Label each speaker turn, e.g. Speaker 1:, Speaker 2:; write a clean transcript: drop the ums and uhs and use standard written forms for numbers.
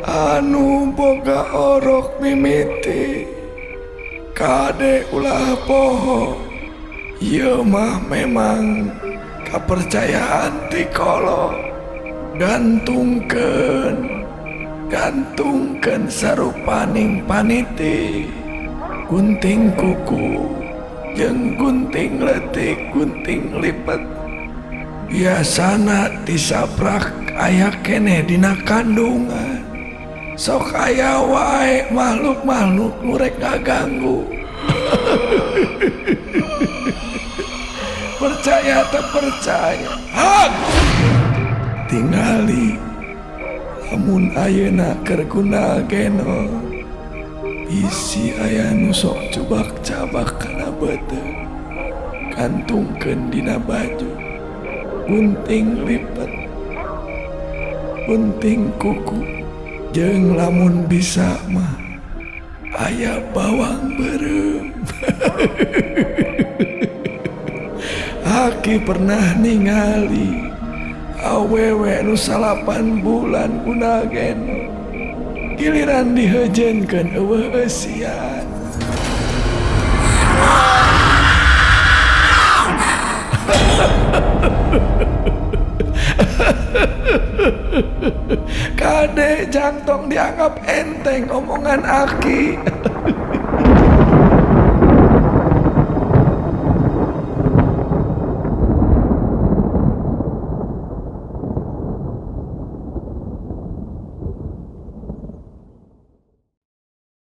Speaker 1: Anu boga orok mimiti kade ulah poho. Ieu mah memang kapercayaan ti kolot. Gantungkeun gantungkeun sarupaning paniti, gunting kuku jeung gunting leutik, gunting lipet. Biasana disaprak aya keneh dina kandungan. Sok aya wae makhluk-makhluk nu rek ngaganggu. Percaya tak percaya. Hak! Tingali lamun ayeuna keur guna geno bisi aya nu sok cubak-cabak kana beuteung, kantungkeun dina baju, gunting lipet, gunting kuku, jeung lamun bisa mah aya bawang beureum. Aki pernah ningali awewe nu 9 bulan guna geno, giliran diheujeunkeun euweuh eusian. Kade, jang tong dianggap enteng omongan Aki.